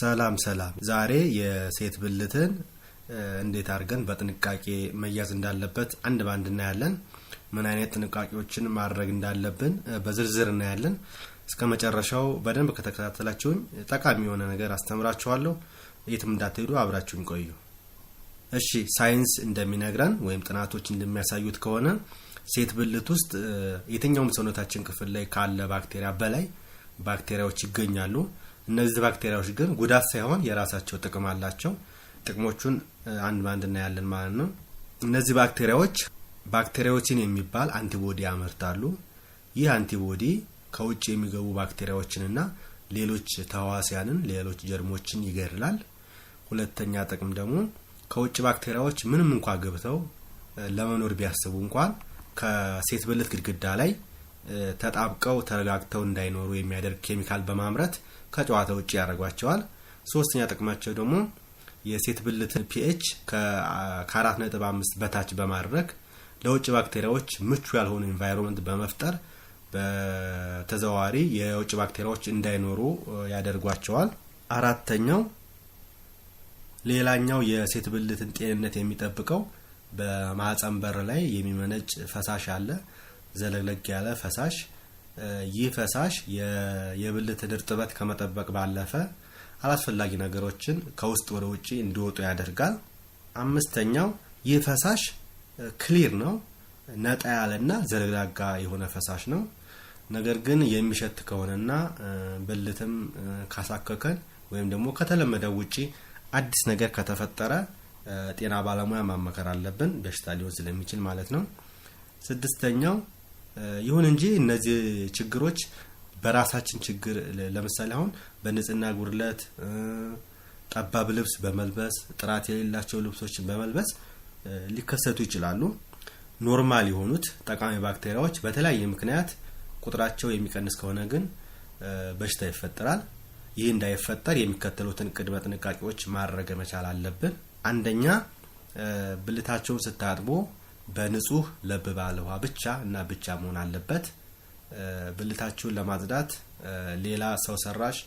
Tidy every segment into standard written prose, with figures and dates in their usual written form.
ሰላም ሰላም። ዛሬ የሴት ብልትን እንዴት አድርገን በጥንቃቄ መያዝ እንዳለበት አንድ ባንድ እናያለን። ምን አይነት ጥንቃቄዎችን ማድረግ እንዳለብን በዝርዝር እናያለን። እስከ መጨረሻው በደንብ ከተከታተላችሁኝ ጠቃሚ የሆነ ነገር አስተምራችኋለሁ። የትም እንዳትሄዱ፣ አብራችሁኝ ቆዩ። እሺ፣ ሳይንስ እንደሚነግረን ወይም ጥናቶች እንደሚያሳዩት ከሆነ ሴት ብልት ውስጥ የትኛውም ሰውነታችን ክፍል ላይ ካለ ባክቴሪያ በላይ ባክቴሪያዎች ይገኛሉ። እነዚህ ባክቴሪያዎች ግን ጉዳት ሳይሆን የራሳቸው ጥቅም አላቸው። ጥቅሞቹን አንድ ባንድ እናያለን ማለት ነው። እነዚህ ባክቴሪያዎች bacteriocin የሚባል antibody ያመርታሉ። ይህ antibody ከውጭ የሚገቡ ባክቴሪያዎችንና ሌሎች ተህዋሲያንን፣ ሌሎች ጀርሞችን ይገድላል። ሁለተኛ ጥቅም ደግሞ ከውጭ ባክቴሪያዎች ምንም እንኳ ገብተው ለመኖር ቢያስቡ እንኳን ከሴት ብልት ግድግዳ ላይ ተጣብቀው ተረጋግተው እንዳይኖሩ የሚያደርግ ኬሚካል በማምረት ከጨዋታ ውጭ ያደርጓቸዋል። ሶስተኛ ጥቅማቸው ደግሞ የሴት ብልትን pH ከ4.5 በታች በማድረግ ለውጭ ባክቴሪያዎች ምቹ ያልሆኑ environment በመፍጠር በተዘዋዋሪ የውጭ ባክቴሪያዎች እንዳይኖሩ ያደርጓቸዋል። አራተኛው፣ ሌላኛው የሴት ብልትን ጤንነት የሚጠብቀው በማህፀን በር ላይ የሚመነጭ ፈሳሽ አለ፣ ዘለግለግ ያለ ፈሳሽ። ይህ ፈሳሽ የብልትን እርጥበት ከመጠበቅ ባለፈ አላስፈላጊ ነገሮችን ከውስጥ ወደ ውጭ እንዲወጡ ያደርጋል። አምስተኛው፣ ይህ ፈሳሽ clear ነው፣ ነጣ ያለና ዘለግላጋ የሆነ ፈሳሽ ነው። ነገር ግን የሚሸት ከሆነና ብልትም ካሳከከን ወይም ደግሞ ከተለመደው ውጪ አዲስ ነገር ከተፈጠረ ጤና ባለሙያ ማማከር አለብን፣ በሽታ ሊሆን ስለሚችል ማለት ነው። ስድስተኛው፣ ይሁን እንጂ እነዚህ ችግሮች በራሳችን ችግር፣ ለምሳሌ አሁን በንጽህና ጉድለት፣ ጠባብ ልብስ በመልበስ፣ ጥራት የሌላቸው ልብሶችን በመልበስ ሊከሰቱ ይችላሉ። Normal የሆኑት ጠቃሚ ባክቴሪያዎች በተለያየ ምክንያት ቁጥራቸው የሚቀንስ ከሆነ ግን በሽታ ይፈጠራል። ይህ እንዳይፈጠር የሚከተሉትን ቅድመ ጥንቃቄዎች ማድረግ መቻል አለብን። አንደኛ፣ ብልታቸውን ስታጥቡ በንጹህ ለብ ባለ ውሃ ብቻ እና ብቻ መሆን አለበት። ብልታችሁን ለማጽዳት ሌላ ሰው ሰራሽ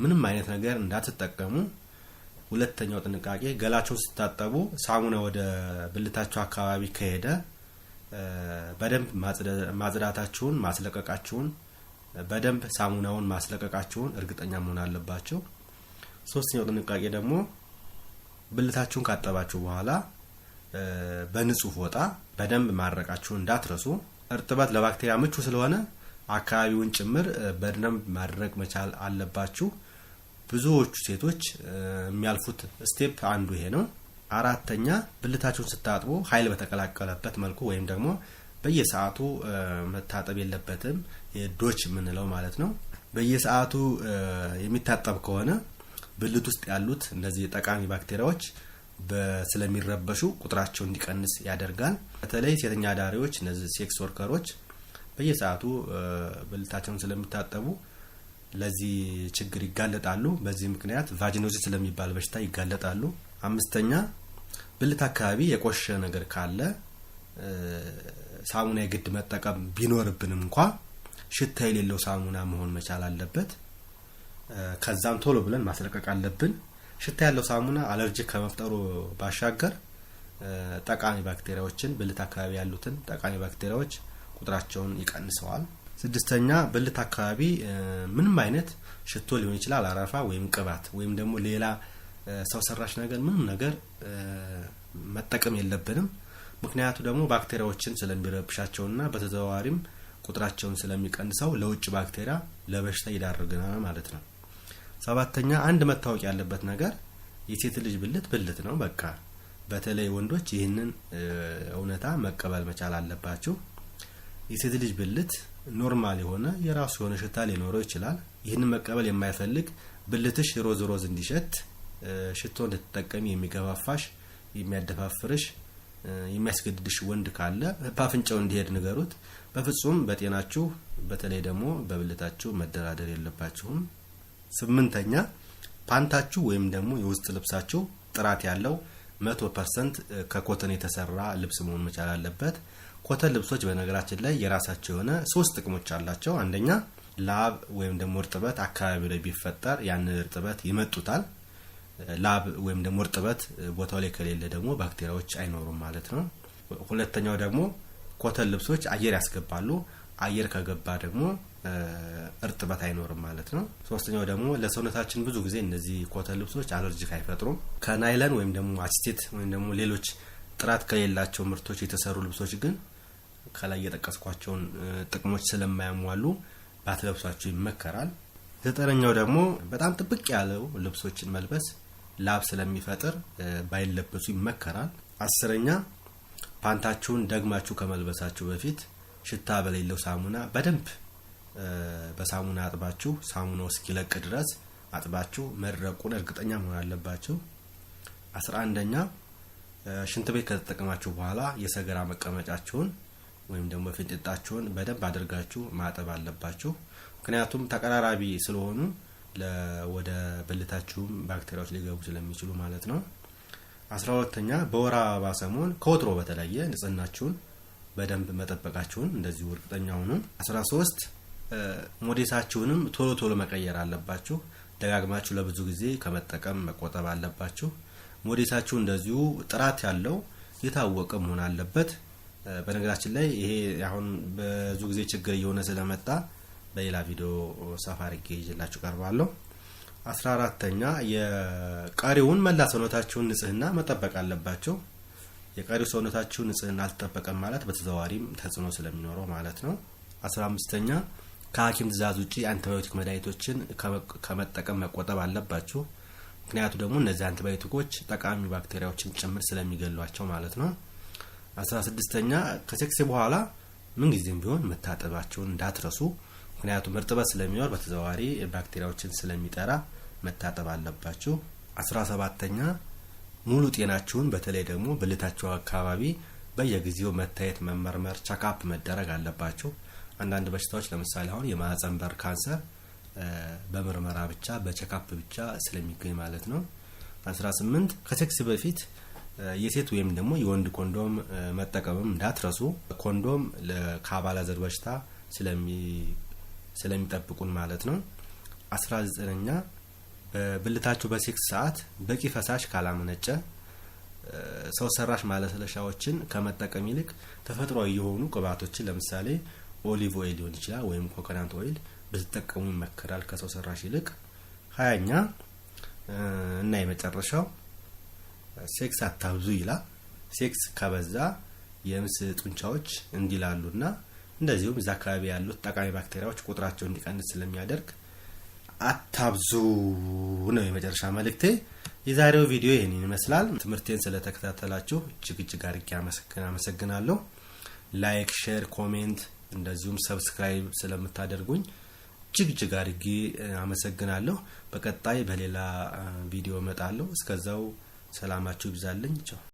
ምንም አይነት ነገር እንዳትጠቀሙ። ሁለተኛው ጥንቃቄ፣ ገላቸውን ስታጠቡ ሳሙና ወደ ብልታቸው አካባቢ ከሄደ በደንብ ማጽዳታችሁን ማስለቀቃችሁን፣ በደንብ ሳሙናውን ማስለቀቃችሁን እርግጠኛ መሆን አለባችሁ። ሶስተኛው ጥንቃቄ ደግሞ ብልታችሁን ካጠባችሁ በኋላ በንጹህ ፎጣ በደንብ ማድረቃችሁን እንዳትረሱ። እርጥበት ለባክቴሪያ ምቹ ስለሆነ አካባቢውን ጭምር በደንብ ማድረቅ መቻል አለባችሁ። ብዙዎቹ ሴቶች የሚያልፉት step አንዱ ይሄ ነው። አራተኛ፣ ብልታችሁን ስታጥቡ ኃይል በተቀላቀለበት መልኩ ወይም ደግሞ በየሰዓቱ መታጠብ የለበትም። ዶች የምንለው ማለት ነው። በየሰዓቱ የሚታጠብ ከሆነ ብልት ውስጥ ያሉት እነዚህ ጠቃሚ ባክቴሪያዎች ስለሚረበሹ ቁጥራቸው እንዲቀንስ ያደርጋል። በተለይ ሴተኛ አዳሪዎች፣ እነዚህ sex worker ኦች በየሰዓቱ ብልታቸውን ስለሚታጠቡ ለዚህ ችግር ይጋለጣሉ። በዚህ ምክንያት vaginosis ለሚባል በሽታ ይጋለጣሉ። አምስተኛ፣ ብልት አካባቢ የቆሸሸ ነገር ካለ ሳሙና የግድ መጠቀም ቢኖርብንም እንኳ ሽታ የሌለው ሳሙና መሆን መቻል አለበት። ከዛም ቶሎ ብለን ማስለቀቅ አለብን። ሽታ ያለው ሳሙና allergic ከመፍጠሩ ባሻገር ጠቃሚ ባክቴሪያዎችን፣ ብልት አካባቢ ያሉትን ጠቃሚ ባክቴሪያዎች ቁጥራቸውን ይቀንሰዋል። ስድስተኛ፣ ብልት አካባቢ ምንም አይነት ሽቶ ሊሆን ይችላል፣ አረፋ ወይም ቅባት ወይም ደግሞ ሌላ ሰው ሰራሽ ነገር፣ ምንም ነገር መጠቀም የለብንም። ምክንያቱ ደግሞ ባክቴሪያዎችን ስለሚረብሻቸውና በተዘዋዋሪም ቁጥራቸውን ስለሚቀንሰው ለውጭ ባክቴሪያ ለበሽታ ይዳርገናል ማለት ነው። ሰባተኛ፣ አንድ መታወቅ ያለበት ነገር የሴት ልጅ ብልት ብልት ነው። በቃ በተለይ ወንዶች ይህንን እውነታ መቀበል መቻል አለባችሁ። የሴት ልጅ ብልት normal የሆነ የራሱ የሆነ ሽታ ሊኖረው ይችላል። ይህንን መቀበል የማይፈልግ፣ ብልትሽ ሮዝ ሮዝ እንዲሸት ሽቶ እንድትጠቀሚ የሚገፋፋሽ፣ የሚያደፋፍርሽ፣ የሚያስገድድሽ ወንድ ካለ በአፍንጫው እንዲሄድ ንገሩት። በፍጹም በጤናችሁ፣ በተለይ ደግሞ በብልታችሁ መደራደር የለባችሁም። ስምንተኛ፣ ፓንታችሁ ወይም ደግሞ የውስጥ ልብሳችሁ ጥራት ያለው 100% ከ cotton የተሰራ ልብስ መሆን መቻል አለበት። Cotton ልብሶች በነገራችን ላይ የራሳቸው የሆነ ሶስት ጥቅሞች አላቸው። አንደኛ፣ ላብ ወይም ደግሞ እርጥበት አካባቢው ላይ ቢፈጠር ያንን እርጥበት ይመጡታል። ላብ ወይም ደግሞ እርጥበት ቦታው ላይ ከሌለ ደግሞ ባክቴሪያዎች አይኖሩም ማለት ነው። ሁለተኛው ደግሞ cotton ልብሶች አየር ያስገባሉ። አየር ከገባ ደግሞ እርጥበት አይኖርም ማለት ነው። ሶስተኛው ደግሞ ለሰውነታችን ብዙ ጊዜ እነዚህ cotton ልብሶች allergic አይፈጥሩም። ከ nylon ወይም ደግሞ acetate ወይም ደግሞ ሌሎች ጥራት ከሌላቸው ምርቶች የተሰሩ ልብሶች ግን ከላይ የጠቀስኳቸውን ጥቅሞች ስለማያሟሉ ባትለብሷቸው ይመከራል። ዘጠነኛው ደግሞ በጣም ጥብቅ ያለው ልብሶችን መልበስ ላብ ስለሚፈጥር ባይለበሱ ይመከራል። 10ኛ ፓንታችሁን ደግማችሁ ከመልበሳችሁ በፊት ሽታ በሌለው ሳሙና በደንብ በሳሙና አጥባችሁ ሳሙናው እስኪለቅ ድረስ አጥባችሁ መድረቁን እርግጠኛ መሆን አለባችሁ። 11ኛ ሽንት ቤት ከተጠቀማችሁ በኋላ የሰገራ መቀመጫችሁን ወይም ደግሞ ፊንጢጣችሁን በደንብ አድርጋችሁ ማጠብ አለባችሁ። ምክንያቱም ተቀራራቢ ስለሆኑ ወደ ብልታችሁም ባክቴሪያዎች ሊገቡ ስለሚችሉ ማለት ነው። 12ኛ በወር አበባ ሰሞን ከወትሮ በተለየ ንጽህናችሁን በደንብ መጠበቃችሁን እንደዚሁ እርግጠኛ ሁኑ። 13 ሞዴሳችሁንም ቶሎ ቶሎ መቀየር አለባችሁ። ደጋግማችሁ ለብዙ ጊዜ ከመጠቀም መቆጠብ አለባችሁ። ሞዴሳችሁ እንደዚሁ ጥራት ያለው የታወቀ መሆን አለበት። በነገራችን ላይ ይሄ አሁን ብዙ ጊዜ ችግር እየሆነ ስለመጣ በሌላ ቪዲዮ ሰፋ አድርጌ ይዤላችሁ ቀርባለሁ። 14ኛ የቀሪውን መላ ሰውነታችሁን ንጽህና መጠበቅ አለባቸው። የቀሪው ሰውነታችሁ ንጽህና አልተጠበቀም ማለት በተዘዋዋሪም ተጽዕኖ ስለሚኖረው ማለት ነው። 15ኛ ከሐኪም ትዕዛዝ ውጪ አንቲባዮቲክ መድኃኒቶችን ከመጠቀም መቆጠብ አለባችሁ። ምክንያቱ ደግሞ እነዚህ አንቲባዮቲኮች ጠቃሚ ባክቴሪያዎችን ጭምር ስለሚገሏቸው ማለት ነው። 16ኛ ከሴክስ በኋላ ምንጊዜም ቢሆን መታጠባቸውን እንዳትረሱ። ምክንያቱም እርጥበት ስለሚኖር በተዘዋዋሪ ባክቴሪያዎችን ስለሚጠራ መታጠብ አለባችሁ። 17ኛ ሙሉ ጤናችሁን በተለይ ደግሞ ብልታችሁ አካባቢ በየጊዜው መታየት፣ መመርመር፣ checkup መደረግ አለባችሁ። አንዳንድ በሽታዎች ለምሳሌ አሁን የማህፀን በር ካንሰር በምርመራ ብቻ በ checkup ብቻ ስለሚገኝ ማለት ነው። 18 ከሴክስ በፊት የሴት ወይም ደግሞ የወንድ ኮንዶም መጠቀምም እንዳትረሱ። ኮንዶም ከአባላዘር በሽታ ስለሚጠብቁን ማለት ነው። 19ኛ በብልታችሁ በሴክስ ሰዓት በቂ ፈሳሽ ካላመነጨ ሰው ሰራሽ ማለስለሻዎችን ከመጠቀም ይልቅ ተፈጥሯዊ የሆኑ ቅባቶችን ለምሳሌ olive oil ሊሆን ይችላል ወይም coconut oil ብትጠቀሙ ይመከራል ከሰው ሰራሽ ይልቅ። 20ኛ እና የመጨረሻው ሴክስ አታብዙ ይላል። ሴክስ ከበዛ የምስ ጡንቻዎች እንዲላሉና እንደዚሁም እዛ አካባቢ ያሉት ጠቃሚ ባክቴሪያዎች ቁጥራቸው እንዲቀንስ ስለሚያደርግ አታብዙ ነው የመጨረሻ መልእክቴ። የዛሬው ቪዲዮ ይህንን ይመስላል። ትምህርቴን ስለተከታተላችሁ እጅግ እጅግ አድርጌ አመሰግናለሁ። like፣ share፣ comment እንደዚሁም subscribe ስለምታደርጉኝ እጅግ እጅግ አድርጌ አመሰግናለሁ። በቀጣይ በሌላ ቪዲዮ እመጣለሁ። እስከዛው ሰላማችሁ ይብዛልኝ። ቻው።